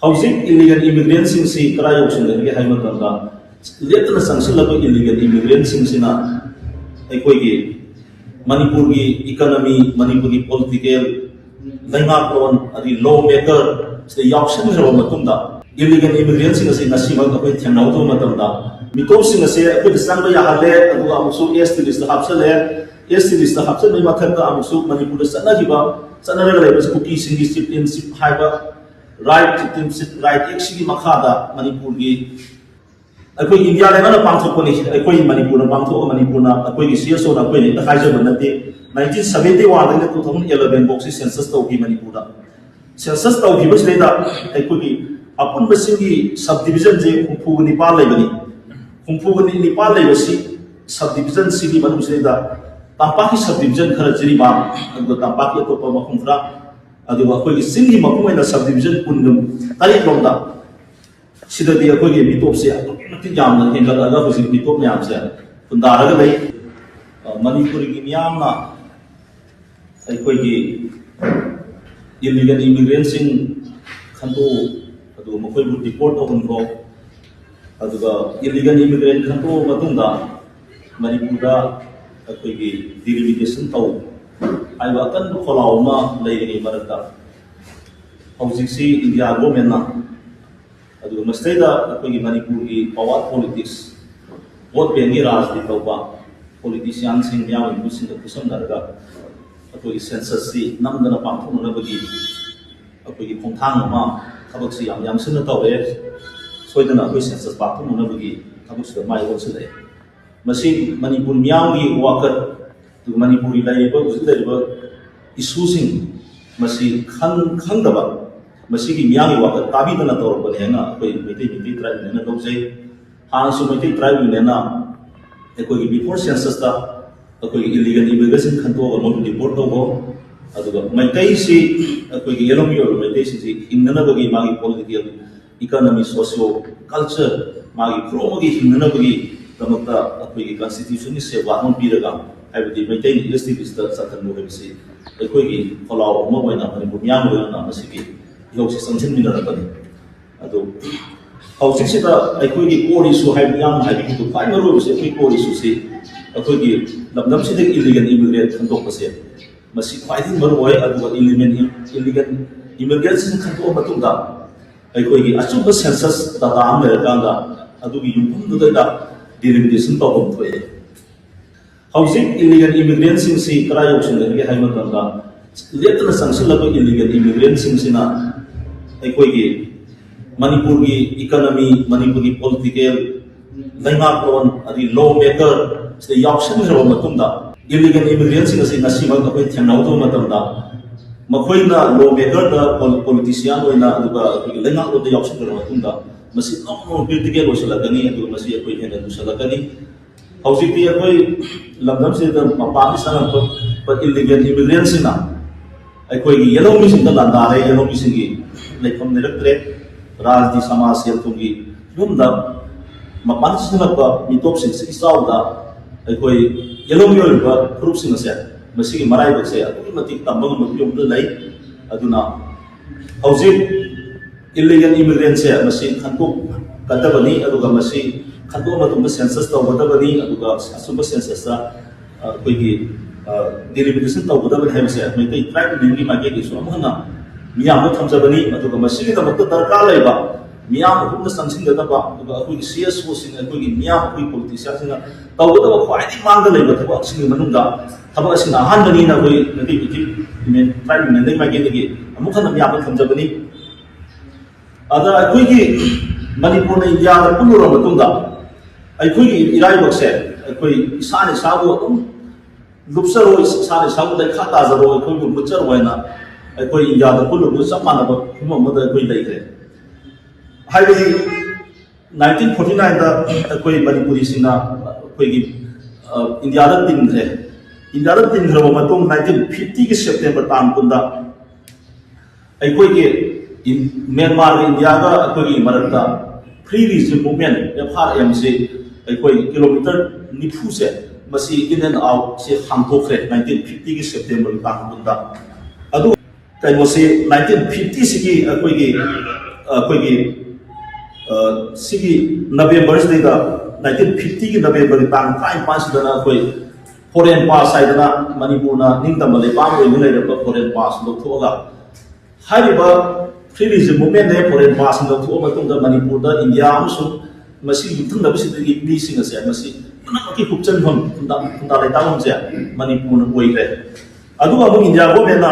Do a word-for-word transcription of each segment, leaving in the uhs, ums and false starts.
ꯍꯧꯖꯤꯛ ꯏꯂꯤꯒꯦꯜ ꯏꯃꯤꯒ꯭ꯔꯦꯟꯁꯤꯡꯁꯤ ꯀꯗꯥꯏ ꯌꯧꯁꯤꯜꯂꯒꯦ ꯍꯥꯏꯕ ꯃꯇꯝꯗ, ꯂꯦꯞꯇꯅ ꯆꯪꯁꯤꯜꯂꯛꯄ ꯏꯂꯤꯒꯦꯜ ꯏꯃꯤꯒ꯭ꯔꯦꯟꯁꯤꯡꯁꯤꯅ ꯑꯩꯈꯣꯏꯒꯤ ꯃꯅꯤꯄꯨꯔꯒꯤ ꯏꯀꯅꯃꯤ, ꯃꯅꯤꯄꯨꯔꯒꯤ ꯄꯣꯂꯤꯇꯤꯀꯦꯜ, ꯂꯩꯉꯥꯛꯂꯣꯟ, ꯑꯗꯒꯤ ꯂꯣ ꯃꯦꯀꯔ ꯁꯤꯗ ꯌꯥꯎꯁꯤꯟꯈ꯭ꯔꯕ ꯃꯇꯨꯡꯗ, ꯏꯂꯤꯒꯦꯜ ꯏꯃꯤꯒ꯭ꯔꯦꯟꯁꯤꯡ ꯑꯁꯤ ꯉꯁꯤꯃꯛ ꯑꯩꯈꯣꯏ ꯊꯦꯡꯅꯍꯧꯗꯕ ꯃꯇꯝꯗ, ꯃꯤꯇꯣꯞꯁꯤꯡ ꯑꯁꯤ ꯑꯩꯈꯣꯏꯗ ꯆꯪꯕ ꯌꯥꯍꯜꯂꯦ, ꯑꯗꯨꯒ ꯑꯃꯨꯛꯁꯨ ꯑꯦꯁ ꯇꯤ ꯂꯤꯁꯇ ꯍꯥꯞꯆꯜꯂꯦ꯫ ꯑꯦꯁ ꯇꯤ ꯂꯤꯁꯇ ꯍꯥꯞꯆꯟꯕꯒꯤ ꯃꯊꯛꯇ ꯑꯃꯨꯛꯁꯨ ꯃꯅꯤꯄꯨꯔꯗ ꯆꯠꯅꯈꯤꯕ, ꯆꯠꯅꯔꯒ ꯂꯩꯕꯁꯤ ꯀꯨꯀꯤꯁꯤꯡꯒꯤ ꯆꯤꯞꯇꯦꯟꯁꯤꯞ ꯍꯥꯏꯕ ꯔꯥꯏꯠ, ꯆꯤꯞꯇꯦꯟꯁꯤꯞ ꯔꯥꯏꯠ ꯑꯦꯛꯁꯤꯒꯤ ꯃꯈꯥꯗ ꯃꯅꯤꯄꯨꯔꯒꯤ, ꯑꯩꯈꯣꯏ ꯏꯟꯗꯤꯌꯥ ꯂꯩꯉꯥꯛꯅ ꯄꯥꯡꯊꯣꯛꯄꯅꯤ, ꯑꯩꯈꯣꯏ ꯃꯅꯤꯄꯨꯔꯅ ꯄꯥꯡꯊꯣꯛꯑ, ꯃꯅꯤꯄꯨꯔꯅ, ꯑꯩꯈꯣꯏꯒꯤ ꯁꯤ ꯑꯦꯁ ꯑꯣꯅ ꯑꯩꯈꯣꯏꯅ ꯍꯦꯛꯇ ꯍꯥꯏꯖꯕ ꯅꯠꯇꯦ꯫ ꯅꯥꯏꯟꯇꯤꯟ ꯁꯕꯦꯟꯇꯤ ꯋꯥꯟꯗꯒꯤꯅ ꯇꯨ ꯊꯥꯎꯖꯟ ꯏꯂꯚꯦꯟ ꯐꯥꯎꯁꯤ ꯁꯦꯟꯁꯁ ꯇꯧꯈꯤ ꯃꯅꯤꯄꯨꯔꯗ꯫ ꯁꯦꯟꯁꯁ ꯇꯧꯈꯤꯕꯁꯤꯗꯩꯗ ꯑꯩꯈꯣꯏꯒꯤ ꯑꯄꯨꯟꯕ ꯆꯤꯡꯒꯤ ꯁꯕ ꯗꯤꯕꯤꯖꯟꯁꯦ ꯍꯨꯝꯐꯨꯒ ꯅꯤꯄꯥꯟ ꯂꯩꯕꯅꯤ꯫ ꯍꯨꯝꯐꯨꯒ ꯅꯤꯄꯥꯟ ꯂꯩꯕꯁꯤ, ꯁꯕ ꯗꯤꯕꯤꯖꯟꯁꯤꯒꯤ ꯃꯅꯨꯡꯁꯤꯗꯩꯗ ꯇꯝꯄꯥꯛꯀꯤ ꯁꯕ ꯗꯤꯕꯤꯖꯟ ꯈꯔ ꯖꯤꯔꯤꯕꯥꯝ, ꯑꯗꯨꯒ ꯇꯝꯄꯥꯛꯀꯤ ꯑꯇꯣꯞꯄ ꯃꯐꯝ ꯈꯔ, ꯑꯗꯨꯒ ꯑꯩꯈꯣꯏꯒꯤ ꯆꯤꯡꯒꯤ ꯃꯄꯨꯡ ꯑꯣꯏꯅ ꯁꯕ ꯗꯤꯕꯤꯖꯟ ꯀꯨꯟꯒ ꯇꯔꯦꯠ ꯂꯣꯝꯗ, ꯁꯤꯗꯗꯤ ꯑꯩꯈꯣꯏꯒꯤ ꯃꯤꯇꯣꯞꯁꯦ ꯑꯗꯨꯛꯀꯤ ꯃꯇꯤꯛ ꯌꯥꯝꯅ ꯍꯦꯟꯒꯠꯂꯒ ꯍꯧꯖꯤꯛ ꯃꯤꯇꯣꯞ ꯃꯌꯥꯝꯁꯦ ꯈꯨꯟꯗꯥꯔꯒ ꯂꯩ꯫ ꯑ, ꯃꯅꯤꯄꯨꯔꯒꯤ ꯃꯤꯌꯥꯝꯅ ꯑꯩꯈꯣꯏꯒꯤ ꯏꯂꯤꯒꯦꯜ ꯏꯃꯤꯒ꯭ꯔꯦꯟꯁꯤꯡ ꯈꯟꯗꯣꯛꯎ, ꯑꯗꯨꯒ ꯃꯈꯣꯏꯕꯨ ꯗꯤꯄꯣꯔꯠ ꯇꯧꯍꯟꯈꯣ, ꯑꯗꯨꯒ ꯏꯂꯤꯒꯦꯜ ꯏꯃꯤꯒ꯭ꯔꯦꯟ ꯈꯟꯗꯣꯛꯑ ꯃꯇꯨꯡꯗ ꯃꯅꯤꯄꯨꯔꯗ ꯑꯩꯈꯣꯏꯒꯤ ꯗꯤꯂꯤꯃꯤꯇꯦꯁꯟ ꯇꯧ ꯍꯥꯏꯕ ꯑꯀꯟꯕ ꯈꯣꯜꯂꯥꯎ ꯑꯃ ꯂꯩꯔꯤꯉꯩ ꯃꯔꯛꯇ, ꯍꯧꯖꯤꯛꯁꯤ ꯏꯟꯗꯤꯌꯥ ꯒꯣꯔꯃꯦꯟꯅ, ꯑꯗꯨꯒ ꯃꯁꯤꯗꯩꯗ ꯑꯩꯈꯣꯏꯒꯤ ꯃꯅꯤꯄꯨꯔꯒꯤ ꯄꯋꯥꯔ ꯄꯣꯂꯤꯇꯤꯛꯁ, ꯚꯣꯠ ꯕꯦꯡꯒꯤ ꯔꯥꯖꯅꯤꯇꯤ ꯇꯧꯕ ꯄꯣꯂꯤꯇꯤꯁꯤꯌꯥꯟꯁꯤꯡ, ꯃꯤꯌꯥꯝꯒꯤ ꯃꯤꯍꯨꯠꯁꯤꯡꯒ ꯈꯨꯠꯁꯝꯅꯔꯒ ꯑꯩꯈꯣꯏꯒꯤ ꯁꯦꯟꯁꯁꯁꯤ ꯅꯝꯗꯅ ꯄꯥꯡꯊꯣꯛꯅꯅꯕꯒꯤ ꯑꯩꯈꯣꯏꯒꯤ ꯈꯣꯡꯊꯥꯡ ꯑꯃ, ꯊꯕꯛꯁꯤ ꯌꯥꯝ ꯌꯥꯝꯁꯤꯟꯅ ꯇꯧꯔꯦ꯫ ꯁꯣꯏꯗꯅ ꯑꯩꯈꯣꯏ ꯁꯦꯟꯁꯁ ꯄꯥꯡꯊꯣꯛꯅꯅꯕꯒꯤ ꯊꯕꯛꯁꯤꯗ ꯃꯥꯏ ꯑꯣꯟꯁꯤꯜꯂꯛꯑꯦ꯫ ꯃꯁꯤ ꯃꯅꯤꯄꯨꯔ ꯃꯤꯌꯥꯝꯒꯤ ꯋꯥꯀꯠ, ꯑꯗꯨꯒ ꯃꯅꯤꯄꯨꯔꯒꯤ ꯂꯩꯔꯤꯕ, ꯍꯧꯖꯤꯛ ꯂꯩꯔꯤꯕ ꯏꯁꯨꯁꯤꯡ ꯃꯁꯤ ꯈꯪ-, ꯈꯪꯗꯕ, ꯃꯁꯤꯒꯤ ꯃꯤꯌꯥꯝꯒꯤ ꯋꯥꯀꯠ ꯇꯥꯕꯤꯗꯅ ꯇꯧꯔꯛꯄꯅꯦ ꯍꯥꯏꯅ ꯑꯩꯈꯣꯏ ꯃꯩꯇꯩ, ꯃꯩꯇꯩ ꯇ꯭ꯔꯥꯏꯕ ꯌꯨꯅꯤꯌꯟꯅ ꯂꯧꯖꯩ꯫ ꯍꯥꯟꯅꯁꯨ ꯃꯩꯇꯩ ꯇ꯭ꯔꯥꯏꯕ ꯌꯨꯅꯤꯌꯟꯅ ꯑꯩꯈꯣꯏꯒꯤ before census ꯇ ꯑꯩꯈꯣꯏꯒꯤ ꯏꯂꯤꯒꯦꯜ ꯏꯃꯤꯒ꯭ꯔꯦꯁꯟ ꯈꯟꯗꯣꯛꯑꯒ ꯃꯣꯏꯕꯨ ꯗꯤꯄꯣꯔꯠ ꯇꯧꯈꯣ, ꯑꯗꯨꯒ ꯃꯩꯇꯩꯁꯤ, ꯑꯩꯈꯣꯏꯒꯤ ꯌꯦꯜꯍꯧꯃꯤ ꯑꯣꯏꯕ ꯃꯩꯇꯩꯁꯤꯡꯁꯤ ꯍꯤꯡꯅꯅꯕꯒꯤ ꯃꯥꯒꯤ ꯄꯣꯂꯤꯇꯤꯀꯦꯜ, ꯏꯀꯅꯃꯤ, ꯁꯣꯁꯤꯌꯣ ꯀꯜꯆꯔ, ꯃꯥꯒꯤ ꯄꯨꯝꯅꯃꯛꯀꯤ ꯍꯤꯡꯅꯅꯕꯒꯤꯗꯃꯛꯇ ꯑꯩꯈꯣꯏꯒꯤ ꯀꯟꯁꯇꯤꯇ꯭ꯌꯨꯁꯟꯒꯤ ꯁꯦꯕꯥ ꯑꯃ ꯄꯤꯔꯒ, ꯍꯥꯏꯕꯗꯤ ꯃꯩꯇꯩꯅ ꯑꯦꯁ ꯇꯤ ꯂꯤꯁꯇ ꯆꯟꯍꯟꯕ ꯍꯥꯏꯕꯁꯤ ꯑꯩꯈꯣꯏꯒꯤ ꯈꯣꯜꯂꯥꯎ ꯑꯃ ꯑꯣꯏꯅ ꯃꯅꯤꯄꯨꯔ ꯃꯤꯌꯥꯝꯒꯤ ꯑꯣꯏꯅ ꯃꯁꯤꯒꯤ ꯏꯍꯧꯁꯤ ꯆꯪꯁꯤꯟꯃꯤꯟꯅꯔꯛꯄꯅꯤ꯫ ꯑꯗꯨ ꯍꯧꯖꯤꯛꯁꯤꯗ ꯑꯩꯈꯣꯏꯒꯤ core issue ꯍꯥꯏꯕ ꯌꯥꯝꯅ ꯍꯥꯏꯕꯤꯕꯗꯨ, ꯈ꯭ꯋꯥꯏ ꯃꯔꯨ ꯑꯣꯏꯕꯁꯤ ꯑꯩꯈꯣꯏ core issue ꯁꯤ ꯑꯩꯈꯣꯏꯒꯤ ꯂꯝꯗꯝꯁꯤꯗ illegal immigrant ꯈꯟꯗꯣꯛꯄꯁꯦ, ꯃꯁꯤ ꯈ꯭ꯋꯥꯏꯗꯒꯤ ꯃꯔꯨ ꯑꯣꯏ꯫ ꯑꯗꯨꯒ illegal, illegal immigrant ꯁꯤꯡ ꯈꯟꯗꯣꯛꯑ ꯃꯇꯨꯡꯗ ꯑꯩꯈꯣꯏꯒꯤ ꯑꯆꯨꯝꯕ census data ꯑꯃ ꯂꯩꯔꯀꯥꯟꯗ ꯑꯗꯨꯒꯤ ꯌꯨꯝꯐꯝꯗꯨꯗ delimitation ꯇꯧꯐꯝ ꯊꯣꯛꯑꯦ꯫ ꯍꯧꯖꯤꯛ illegal immigrant ꯁꯤꯡꯁꯤ ꯀꯗꯥꯏ ꯌꯧꯁꯤꯟꯒꯗꯒꯦ ꯍꯥꯏꯕ ꯃꯇꯝꯗ, ꯂꯦꯞꯇꯅ ꯆꯪꯁꯤꯜꯂꯛꯄ illegal immigrant ꯁꯤꯡꯁꯤꯅ ꯑꯩꯈꯣꯏꯒꯤ ꯃꯅꯤꯄꯨꯔꯒꯤ economy, ꯃꯅꯤꯄꯨꯔꯒꯤ political, ꯂꯩꯉꯥꯛꯂꯣꯟ, ꯑꯗꯒꯤ law maker ꯁꯤꯗ ꯌꯥꯎꯁꯤꯟꯈ꯭ꯔꯕ ꯃꯇꯨꯡꯗ, illegal immigrant ꯁꯤꯡ ꯑꯁꯤ ꯉꯁꯤꯃꯛ ꯑꯩꯈꯣꯏ ꯊꯦꯡꯅꯍꯧꯗꯕ ꯃꯇꯝꯗ, ꯃꯈꯣꯏꯅ law maker ꯗ, politician ꯑꯣꯏꯅ, ꯑꯗꯨꯒ ꯑꯩꯈꯣꯏꯒꯤ ꯂꯩꯉꯥꯛꯂꯣꯟꯗ ꯌꯥꯎꯁꯤꯟꯈ꯭ꯔꯕ ꯃꯇꯨꯡꯗ, ꯃꯁꯤ ꯅꯧꯅ critical ꯑꯣꯏꯁꯤꯜꯂꯛꯀꯅꯤ, ꯑꯗꯨꯒ ꯃꯁꯤ ꯑꯩꯈꯣꯏ ꯍꯦꯟꯅ ꯂꯨꯁꯜꯂꯛꯀꯅꯤ꯫ ꯍꯧꯖꯤꯛꯇꯤ ꯑꯩꯈꯣꯏ ꯂꯝꯗꯝꯁꯤꯗ ꯃꯄꯥꯟꯗ ꯆꯪꯉꯛꯄ illegal immigrant ꯁꯤꯡꯅ ꯑꯩꯈꯣꯏꯒꯤ ꯌꯦꯜꯍꯧꯃꯤꯁꯤꯡꯗ ꯂꯥꯟꯗꯥꯔꯦ, ꯌꯦꯜꯍꯧꯃꯤꯁꯤꯡꯒꯤ ꯂꯩꯐꯝ ꯂꯩꯔꯛꯇ꯭ꯔꯦ꯫ ꯔꯥꯖꯅꯤꯇꯤ, ꯁꯃꯥꯖ, ꯁꯦꯜ ꯊꯨꯝꯒꯤ ꯐꯤꯕꯝꯗ ꯃꯄꯥꯟ ꯆꯪꯁꯤꯜꯂꯛꯄ ꯃꯤꯇꯣꯞꯁꯤꯡꯁꯤ ꯏꯆꯥꯎꯗ ꯑꯩꯈꯣꯏ ꯌꯦꯜꯍꯧꯃꯤ ꯑꯣꯏꯔꯤꯕ ꯐꯨꯔꯨꯞꯁꯤꯡ ꯑꯁꯦ, ꯃꯁꯤꯒꯤ ꯃꯔꯥꯏꯕꯛꯁꯦ ꯑꯗꯨꯛꯀꯤ ꯃꯇꯤꯛ ꯇꯝꯕ ꯉꯝꯕ ꯐꯤꯕꯝꯗ ꯂꯩ꯫ ꯑꯗꯨꯅ ꯍꯧꯖꯤꯛ illegal immigrant ꯁꯦ ꯃꯁꯤ ꯈꯟꯗꯣꯛꯀꯗꯕꯅꯤ, ꯑꯗꯨꯒ ꯃꯁꯤ ꯈꯟꯗꯣꯛꯑ ꯃꯇꯨꯡꯗ census ꯇꯧꯒꯗꯕꯅꯤ, ꯑꯗꯨꯒ ꯑꯆꯨꯝꯕ census ꯇ ꯑꯩꯈꯣꯏꯒꯤ delimitation ꯇꯧꯒꯗꯕꯅꯤ ꯍꯥꯏꯕꯁꯦ ꯃꯩꯇꯩ Tribes Union ꯒꯤ ꯃꯥꯏꯀꯩꯗꯒꯤꯁꯨ ꯑꯃꯨꯛ ꯍꯟꯅ ꯃꯤꯌꯥꯝꯗ ꯊꯝꯖꯕꯅꯤ꯫ ꯑꯗꯨꯒ ꯃꯁꯤꯒꯤꯗꯃꯛꯇ ꯗꯔꯀꯥꯔ ꯂꯩꯕ ꯃꯤꯌꯥꯝ ꯄꯨꯝꯅ ꯆꯪꯁꯤꯟꯒꯗꯕ, ꯑꯗꯨꯒ ꯑꯩꯈꯣꯏꯒꯤ C S O ꯁꯤꯡ, ꯑꯩꯈꯣꯏꯒꯤ ꯃꯤꯌꯥꯝ, ꯑꯩꯈꯣꯏꯒꯤ politician ꯁꯤꯡꯅ ꯇꯧꯒꯗꯕ ꯈ꯭ꯋꯥꯏꯗꯒꯤ ꯃꯥꯡꯗ ꯂꯩꯕ ꯊꯕꯛꯁꯤꯡꯒꯤ ꯃꯅꯨꯡꯗ ꯊꯕꯛ ꯑꯁꯤꯅ ꯑꯍꯥꯟꯕꯅꯤꯅ ꯑꯩꯈꯣꯏ ꯃꯩꯇꯩ Tribes Union ꯒꯤ ꯃꯥꯏꯀꯩꯗꯒꯤ ꯑꯃꯨꯛ ꯍꯟꯅ ꯃꯤꯌꯥꯝꯗ ꯊꯝꯖꯕꯅꯤ꯫ ꯑꯗ ꯑꯩꯈꯣꯏꯒꯤ ꯃꯅꯤꯄꯨꯔꯅ ꯏꯟꯗꯤꯌꯥꯗ ꯄꯨꯜꯂꯨꯔꯕ ꯃꯇꯨꯡꯗ, ꯑꯩꯈꯣꯏꯒꯤ ꯏꯔꯥꯏꯕꯛꯁꯦ ꯑꯩꯈꯣꯏ ꯏꯁꯥꯅ ꯏꯁꯥꯕꯨ ꯑꯗꯨꯝ ꯂꯨꯞꯆꯔꯣ, ꯏꯁꯥꯅ ꯏꯁꯥꯕꯨ ꯂꯩꯈꯥ ꯇꯥꯖꯔꯣ, ꯑꯩꯈꯣꯏꯕꯨ ꯃꯨꯠꯆꯔꯣ ꯍꯥꯏꯅ ꯑꯩꯈꯣꯏ ꯏꯟꯗꯤꯌꯥꯗ ꯄꯨꯜꯂꯨꯕꯒ ꯆꯞ ꯃꯥꯟꯅꯕ ꯐꯤꯕꯝ ꯑꯃꯗ ꯑꯩꯈꯣꯏ ꯂꯩꯈ꯭ꯔꯦ꯫ ꯍꯥꯏꯕꯗꯤ nineteen forty nine ꯗ ꯑꯩꯈꯣꯏ ꯃꯅꯤꯄꯨꯔꯤꯁꯤꯡꯅ ꯑꯩꯈꯣꯏꯒꯤ ꯏꯟꯗꯤꯌꯥꯗ ꯇꯤꯟꯈ꯭ꯔꯦ꯫ ꯏꯟꯗꯤꯌꯥꯗ ꯇꯤꯟꯈ꯭ꯔꯕ ꯃꯇꯨꯡ, nineteen fifty ꯒꯤ September ꯇꯥꯡ ꯀꯨꯟꯗ ꯑꯩꯈꯣꯏꯒꯤ ꯃ꯭ꯌꯥꯟꯃꯥꯔꯒ ꯏꯟꯗꯤꯌꯥꯒ ꯑꯩꯈꯣꯏꯒꯤ ꯃꯔꯛꯇ Free Region Movement, F R M ꯁꯤ ꯑꯩꯈꯣꯏ ꯀꯤꯂꯣꯃꯤꯇꯔ ꯅꯤꯐꯨꯁꯦ, ꯃꯁꯤ in and out say ꯍꯥꯡꯗꯣꯛꯈ꯭ꯔꯦ nineteen fifty ꯒꯤ September ꯇꯥꯡ ꯀꯨꯟꯗ꯫ ꯑꯗꯨ ꯀꯩꯅꯣꯁꯤ nineteen fifty ꯁꯤꯒꯤ ꯑꯩꯈꯣꯏꯒꯤ ꯑꯩꯈꯣꯏꯒꯤ ꯁꯤꯒꯤ ꯅꯕꯦꯝꯕꯔꯁꯤꯗꯩꯗ, ꯅꯥꯏꯟꯇꯤꯟ ꯐꯤꯐꯇꯤꯒꯤ ꯅꯕꯦꯝꯕꯔꯒꯤ ꯇꯥꯡ ꯇꯔꯥꯅꯤꯄꯥꯟꯁꯤꯗꯅ ꯑꯩꯈꯣꯏ ꯐꯣꯔꯦꯟ ꯄꯥꯁ ꯍꯥꯏꯗꯅ ꯃꯅꯤꯄꯨꯔꯅ ꯅꯤꯡꯇꯝꯕ ꯂꯩꯕꯥꯛ ꯑꯣꯏꯅ ꯂꯩꯔꯝꯕ ꯐꯣꯔꯦꯟ ꯄꯥꯁ ꯂꯧꯊꯣꯛꯑꯒ, ꯍꯥꯏꯔꯤꯕ ꯐ꯭ꯔꯤ ꯔꯤꯖꯟ ꯃꯨꯞꯃꯦꯟꯅꯦ ꯐꯣꯔꯦꯟ ꯄꯥꯁ ꯂꯧꯊꯣꯛꯑ ꯃꯇꯨꯡꯗ ꯃꯅꯤꯄꯨꯔꯗ ꯏꯟꯗꯤꯌꯥ ꯑꯃꯁꯨꯡ ꯃꯁꯤꯒꯤ ꯌꯨꯝꯊꯪꯅꯕꯁꯤꯡꯗꯒꯤ ꯃꯤꯁꯤꯡ ꯑꯁꯦ ꯃꯁꯤ ꯄꯨꯝꯅꯃꯛꯀꯤ ꯍꯨꯞꯆꯟꯐꯝ, ꯈꯨꯟꯗꯥ ꯈꯨꯟꯗꯥ ꯂꯩꯇꯥꯐꯝꯁꯦ ꯃꯅꯤꯄꯨꯔꯅ ꯑꯣꯏꯈ꯭ꯔꯦ꯫ ꯑꯗꯨꯒ ꯑꯃꯨꯛ ꯏꯟꯗꯤꯌꯥ ꯒꯣꯔꯃꯦꯟꯅ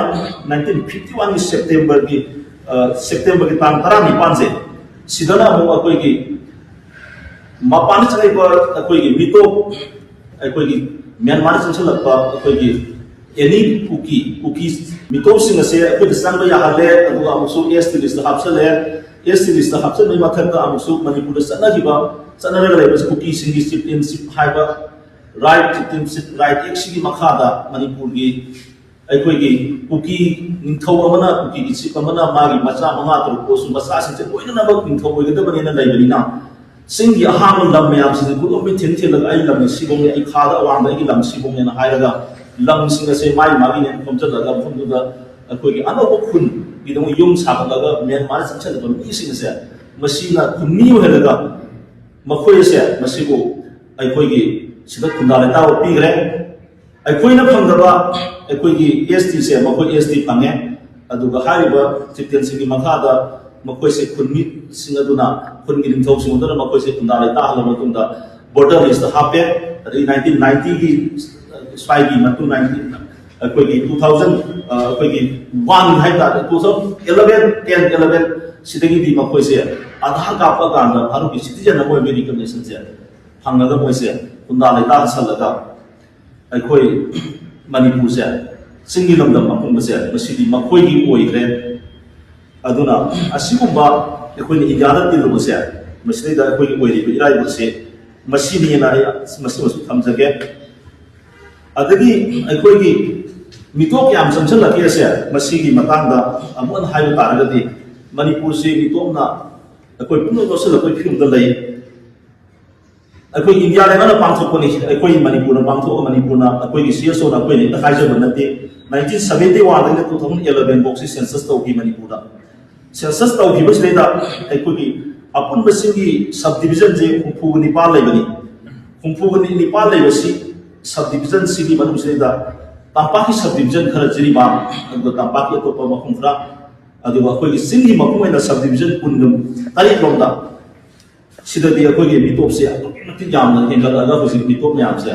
ꯅꯥꯏꯟꯇꯤꯟ ꯐꯤꯐꯇꯤ ꯋꯥꯟꯒꯤ ꯁꯦꯞꯇꯦꯝꯕꯔꯒꯤ, ꯁꯦꯞꯇꯦꯝꯕꯔꯒꯤ ꯇꯥꯡ ꯇꯔꯥꯅꯤꯄꯥꯟꯁꯦ, ꯁꯤꯗꯅ ꯑꯃꯨꯛ ꯑꯩꯈꯣꯏꯒꯤ ꯃꯄꯥꯟꯗ ꯆꯠꯂꯛꯏꯕ ꯑꯩꯈꯣꯏꯒꯤ ꯃꯤꯇꯣꯞ, ꯑꯩꯈꯣꯏꯒꯤ ꯃ꯭ꯌꯥꯟꯃꯥꯔꯗ ꯆꯪꯁꯤꯜꯂꯛꯄ ꯑꯩꯈꯣꯏꯒꯤ ꯑꯦꯅꯤ ꯀꯨꯀꯤ ꯀꯨꯀꯤ ꯃꯤꯇꯣꯞꯁꯤꯡ ꯑꯁꯦ ꯑꯩꯈꯣꯏꯗ ꯆꯪꯕ ꯌꯥꯍꯜꯂꯦ꯫ ꯑꯗꯨꯒ ꯑꯃꯨꯛꯁꯨ ꯑꯦꯁ ꯇꯤ ꯂꯤꯁꯇ ꯍꯥꯞꯆꯜꯂꯦ꯫ ꯑꯦꯁ ꯇꯤ ꯂꯤꯁꯇ ꯍꯥꯞꯆꯟꯕꯒꯤ ꯃꯊꯛꯇ ꯑꯃꯨꯛꯁꯨ ꯃꯅꯤꯄꯨꯔꯗ ꯆꯠꯅꯈꯤꯕ, ꯆꯠꯅꯔꯒ ꯂꯩꯕꯁꯤ ꯀꯨꯀꯤꯁꯤꯡꯒꯤ ꯆꯤꯞꯇꯦꯟꯁꯤꯞ ꯍꯥꯏꯕ ꯔꯥꯏꯠ, ꯆꯤꯞꯇꯦꯟꯁꯤꯞ ꯔꯥꯏꯠ ꯑꯦꯛꯁꯤꯒꯤ ꯃꯈꯥꯗ ꯃꯅꯤꯄꯨꯔꯒꯤ ꯑꯩꯈꯣꯏꯒꯤ ꯀꯨꯀꯤ ꯅꯤꯡꯊꯧ ꯑꯃꯅ, ꯀꯨꯀꯤꯒꯤ ꯆꯤꯞ ꯑꯃꯅ ꯃꯥꯒꯤ ꯃꯆꯥ ꯃꯉꯥ ꯇꯔꯨꯛ ꯄꯣꯛꯑꯁꯨ ꯃꯆꯥꯁꯤꯡꯁꯦ ꯂꯣꯏꯅꯃꯛ ꯅꯤꯡꯊꯧ ꯑꯣꯏꯒꯗꯕꯅꯦꯅ ꯂꯩꯕꯅꯤꯅ, ꯆꯤꯡꯒꯤ ꯑꯍꯥꯡꯕ ꯂꯝ ꯃꯌꯥꯝꯁꯤꯗꯤ ꯈꯨꯗꯣꯝ ꯊꯤꯟ ꯊꯤꯜꯂꯒ ꯑꯩ ꯂꯝꯁꯤ ꯁꯤꯐꯧꯅꯤ, ꯑꯩ ꯈꯥꯗ ꯑꯋꯥꯡꯗ ꯑꯩꯒꯤ ꯂꯝ ꯁꯤꯐꯧꯅꯦꯅ ꯍꯥꯏꯔꯒ ꯂꯝꯁꯤꯡ ꯑꯁꯦ ꯃꯥꯒꯤ ꯃꯥꯒꯤꯅꯦꯅ ꯈꯣꯝꯖꯤꯜꯂꯒ ꯃꯐꯝꯗꯨꯗ ꯑꯩꯈꯣꯏꯒꯤ ꯑꯅꯧꯕ ꯈꯨꯟꯒꯤꯗꯃꯛ ꯌꯨꯝ ꯁꯥꯒꯠꯂꯒ ꯃ꯭ꯌꯥꯟꯃꯥꯔꯗ ꯆꯪꯁꯤꯜꯂꯤꯕ ꯃꯤꯁꯤꯡ ꯑꯁꯦ ꯃꯁꯤꯅ ꯈꯨꯟꯃꯤ ꯑꯣꯏꯍꯜꯂꯒ ꯃꯈꯣꯏ ꯑꯁꯦ ꯃꯁꯤꯕꯨ ꯑꯩꯈꯣꯏꯒꯤ ꯁꯤꯗ ꯈꯨꯟꯗꯥ ꯂꯩꯇꯥꯕ ꯄꯤꯈ꯭ꯔꯦ꯫ ꯑꯩꯈꯣꯏꯅ ꯐꯪꯗꯕ ꯑꯩꯈꯣꯏꯒꯤ ꯑꯦꯁ ꯇꯤꯁꯦ ꯃꯈꯣꯏ ꯑꯦꯁ ꯇꯤ ꯐꯪꯉꯦ꯫ ꯑꯗꯨꯒ ꯍꯥꯏꯔꯤꯕ ꯆꯤꯞꯇꯦꯟꯁꯤꯡꯒꯤ ꯃꯈꯥꯗ ꯃꯈꯣꯏꯁꯦ ꯈꯨꯟꯃꯤꯁꯤꯡ ꯑꯗꯨꯅ, ꯈꯨꯟꯒꯤ ꯅꯤꯡꯊꯧꯁꯤꯡ ꯑꯗꯨꯅ ꯃꯈꯣꯏꯁꯦ ꯈꯨꯟꯗꯥ ꯂꯩꯇꯥꯍꯜꯂꯕ ꯃꯇꯨꯡꯗ ꯕꯣꯔꯗꯔ ꯂꯤꯁꯇ ꯍꯥꯞꯄꯦ꯫ ꯑꯗꯩ ꯅꯥꯏꯟꯇꯤꯟ ꯅꯥꯏꯟꯇꯤꯒꯤ ꯁ꯭ꯋꯥꯏꯒꯤ ꯃꯇꯨꯡ, ꯅꯥꯏꯟꯇꯤꯟ ꯑꯩꯈꯣꯏꯒꯤ ꯇꯨ ꯊꯥꯎꯖꯟ, ꯑꯩꯈꯣꯏꯒꯤ ꯋꯥꯟ ꯍꯥꯏꯇꯥꯔꯦ, two thousand eleven, ten eleven ꯁꯤꯗꯒꯤꯗꯤ ꯃꯈꯣꯏꯁꯦ ꯑꯙꯥꯔ ꯀꯥꯞꯄ ꯀꯥꯟꯗ ꯐꯥꯔꯨꯛꯀꯤ ꯁꯤꯇꯤꯖꯟ ꯑꯃ ꯑꯣꯏꯕꯒꯤ ꯔꯤꯀꯣꯛꯅꯤꯁꯟꯁꯦ ꯐꯪꯉꯒ ꯃꯣꯏꯁꯦ ꯈꯨꯟꯗꯥ ꯂꯩꯇꯥ ꯁꯜꯂꯒ ꯑꯩꯈꯣꯏ ꯃꯅꯤꯄꯨꯔꯁꯦ, ꯆꯤꯡꯒꯤ ꯂꯝꯗꯝ ꯑꯄꯨꯟꯕꯁꯦ ꯉꯁꯤꯗꯤ ꯃꯈꯣꯏꯒꯤ ꯑꯣꯏꯈ꯭ꯔꯦ꯫ ꯑꯗꯨꯅ ꯑꯁꯤꯒꯨꯝꯕ ꯑꯩꯈꯣꯏꯅ ꯏꯟꯗꯤꯌꯥꯗ ꯇꯤꯜꯂꯨꯕꯁꯦ, ꯃꯁꯤꯗꯩꯗ ꯑꯩꯈꯣꯏꯒꯤ ꯑꯣꯏꯔꯤꯕ ꯏꯔꯥꯏꯕꯛꯁꯦ ꯃꯁꯤꯅꯦꯅ ꯑꯩ ꯃꯁꯤꯃꯁꯨ ꯊꯝꯖꯒꯦ꯫ ꯑꯗꯒꯤ ꯑꯩꯈꯣꯏꯒꯤ ꯃꯤꯇꯣꯞ ꯀꯌꯥꯝ ꯆꯪꯁꯤꯜꯂꯛꯀꯦꯁꯦ, ꯃꯁꯤꯒꯤ ꯃꯇꯥꯡꯗ ꯑꯃꯨꯛ ꯍꯟꯅ ꯍꯥꯏꯕ ꯇꯥꯔꯒꯗꯤ, ꯃꯅꯤꯄꯨꯔꯁꯤ ꯃꯤꯇꯣꯞꯅ ꯑꯩꯈꯣꯏ ꯄꯨꯝꯅꯃꯛ ꯂꯧꯁꯤꯜꯂꯛꯄꯒꯤ ꯐꯤꯕꯝꯗ ꯂꯩ꯫ ꯑꯩꯈꯣꯏ ꯏꯟꯗꯤꯌꯥ ꯂꯩꯉꯥꯛꯅ ꯄꯥꯡꯊꯣꯛꯄꯅꯤ, ꯑꯩꯈꯣꯏ ꯃꯅꯤꯄꯨꯔꯅ ꯄꯥꯡꯊꯣꯛꯑ, ꯃꯅꯤꯄꯨꯔꯅ ꯑꯩꯈꯣꯏꯒꯤ ꯁꯤ ꯑꯦꯁ ꯑꯣꯅ ꯑꯩꯈꯣꯏꯅ ꯍꯦꯛꯇ ꯍꯥꯏꯖꯕ ꯅꯠꯇꯦ꯫ ꯅꯥꯏꯟꯇꯤꯟ ꯁꯕꯦꯟꯇꯤ ꯋꯥꯟꯗꯒꯤꯅ ꯇꯨ ꯊꯥꯎꯖꯟ ꯑꯦꯂꯚꯦꯟ ꯐꯥꯎꯁꯤ ꯁꯦꯟꯁꯁ ꯇꯧꯈꯤ ꯃꯅꯤꯄꯨꯔꯗ꯫ ꯁꯦꯟꯁꯁ ꯇꯧꯈꯤꯕꯁꯤꯗꯩꯗ ꯑꯩꯈꯣꯏꯒꯤ ꯑꯄꯨꯟꯕ ꯆꯤꯡꯒꯤ ꯁꯕ ꯗꯤꯕꯤꯖꯟꯁꯦ ꯍꯨꯝꯐꯨꯒ ꯅꯤꯄꯥꯟ ꯂꯩꯕꯅꯤ꯫ ꯍꯨꯝꯐꯨꯒ ꯅꯤꯄꯥꯟ ꯂꯩꯕꯁꯤ ꯁꯕ ꯗꯤꯕꯤꯖꯟꯁꯤꯒꯤ ꯃꯅꯨꯡꯁꯤꯗꯩꯗ ꯇꯝꯄꯥꯛꯀꯤ ꯁꯕ ꯗꯤꯕꯤꯖꯟ ꯈꯔ, ꯖꯤꯔꯤꯕꯥꯝ, ꯑꯗꯨꯒ ꯇꯝꯄꯥꯛꯀꯤ ꯑꯇꯣꯞꯄ ꯃꯐꯝ ꯈꯔ, ꯑꯗꯨꯒ ꯑꯩꯈꯣꯏꯒꯤ ꯆꯤꯡꯒꯤ ꯃꯄꯨꯡ ꯑꯣꯏꯅ ꯁꯕ ꯗꯤꯕꯤꯖꯟ ꯀꯨꯟꯒ ꯇꯔꯦꯠ ꯂꯣꯝꯗ, ꯁꯤꯗꯗꯤ ꯑꯩꯈꯣꯏꯒꯤ ꯃꯤꯇꯣꯞꯁꯦ ꯑꯗꯨꯛꯀꯤ ꯃꯇꯤꯛ ꯌꯥꯝꯅ ꯍꯦꯟꯒꯠꯂꯒ ꯍꯧꯖꯤꯛ ꯃꯤꯇꯣꯞ ꯃꯌꯥꯝꯁꯦ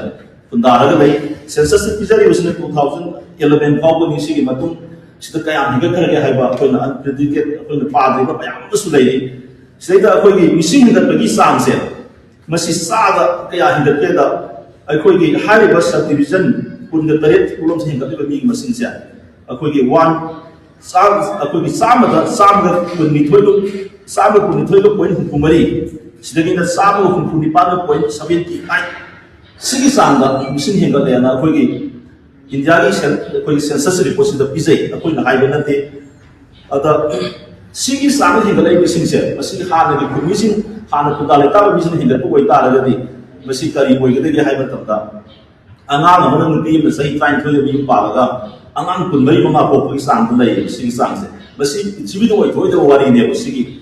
ꯈꯨꯟꯗꯥꯔꯒ ꯂꯩ꯫ ꯁꯦꯟꯁꯁꯇ ꯄꯤꯖꯔꯤꯕꯁꯤꯅ two thousand eleven ꯐꯥꯎꯕꯅꯤ꯫ ꯁꯤꯒꯤ ꯃꯇꯨꯡ ꯁꯤꯗ ꯀꯌꯥꯝ ꯍꯦꯟꯒꯠꯈ꯭ꯔꯒꯦ ꯍꯥꯏꯕ ꯑꯩꯈꯣꯏꯅ ꯑꯟꯄ꯭ꯔꯤꯗꯤꯛꯇꯦꯠ, ꯑꯩꯈꯣꯏꯅ ꯄꯥꯗ꯭ꯔꯤꯕ ꯃꯌꯥꯝ ꯑꯃꯁꯨ ꯂꯩꯔꯤ꯫ ꯁꯤꯗꯩꯗ ꯑꯩꯈꯣꯏꯒꯤ ꯃꯤꯁꯤꯡ ꯍꯦꯟꯒꯠꯄꯒꯤ ꯆꯥꯡꯁꯦ, ꯃꯁꯤ ꯆꯥꯗ ꯀꯌꯥ ꯍꯦꯟꯒꯠꯀꯦꯗ, ꯑꯩꯈꯣꯏꯒꯤ ꯍꯥꯏꯔꯤꯕ ꯁꯕ ꯗꯤꯕꯤꯖꯟ ꯀꯨꯟꯒ ꯇꯔꯦꯠ ꯄꯨꯂꯞꯁꯦ ꯍꯦꯟꯒꯠꯂꯤꯕ ꯃꯤꯒꯤ ꯃꯁꯤꯡꯁꯦ ꯑꯩꯈꯣꯏꯒꯤ ꯋꯥꯟ ꯆꯥꯝ-, ꯑꯩꯈꯣꯏꯒꯤ ꯆꯥꯝꯃꯗ ꯆꯥꯝꯃꯒ ꯀꯨꯟꯅꯤꯊꯣꯏꯒ, ꯆꯥꯝꯃꯒ ꯀꯨꯟꯅꯤꯊꯣꯏꯒ ꯄꯣꯏꯟ ꯍꯨꯝꯐꯨ ꯃꯔꯤ, ꯁꯤꯗꯒꯤꯅ ꯆꯥꯝꯃꯒ ꯍꯨꯝꯐꯨ ꯅꯤꯄꯥꯟꯒ ꯄꯣꯏꯟ ꯁꯕꯦꯟꯇꯤ ꯑꯥꯏꯠ, ꯁꯤꯒꯤ ꯆꯥꯡꯗ ꯃꯤꯁꯤꯡ ꯍꯦꯟꯒꯠꯂꯦꯅ ꯑꯩꯈꯣꯏꯒꯤ ꯏꯟꯗꯤꯌꯥꯒꯤ ꯁꯦꯟ-, ꯑꯩꯈꯣꯏꯒꯤ ꯁꯦꯟꯁꯁ ꯔꯤꯄꯣꯔꯠꯁꯤꯗ ꯄꯤꯖꯩ, ꯑꯩꯈꯣꯏꯅ ꯍꯥꯏꯕ ꯅꯠꯇꯦ꯫ ꯑꯗ ꯁꯤꯒꯤ ꯆꯥꯡꯗ ꯍꯦꯟꯒꯠꯂꯛꯏꯕꯁꯤꯡꯁꯦ, ꯃꯁꯤ ꯍꯥꯟꯅꯒꯤ ꯈꯨꯟꯃꯤꯁꯤꯡ, ꯍꯥꯟꯅ ꯈꯨꯟꯗꯥ ꯂꯩꯇꯥꯕ ꯃꯤꯁꯤꯡꯅ ꯍꯦꯟꯒꯠꯄ ꯑꯣꯏꯇꯥꯔꯒꯗꯤ ꯃꯁꯤ ꯀꯔꯤ ꯑꯣꯏꯒꯗꯒꯦ ꯍꯥꯏꯕ ꯃꯇꯝꯗ, ꯑꯉꯥꯡ ꯑꯃꯅ, ꯅꯨꯄꯤ ꯑꯃꯅ ꯆꯍꯤ ꯇꯔꯥꯅꯤꯊꯣꯏꯗ ꯃꯌꯨꯝ ꯄꯥꯜꯂꯒ ꯑꯉꯥꯡ ꯀꯨꯟꯃꯔꯤ ꯃꯉꯥ ꯄꯣꯛꯄꯒꯤ ꯆꯥꯡꯗ ꯂꯩꯌꯦꯕ ꯁꯤꯒꯤ ꯆꯥꯡꯁꯦ꯫ ꯃꯁꯤ ꯄ꯭ꯔꯤꯊꯤꯕꯤꯗ ꯑꯣꯏꯊꯣꯛꯑꯣꯏꯗꯕ ꯋꯥꯔꯤꯅꯦꯕ ꯁꯤꯒꯤ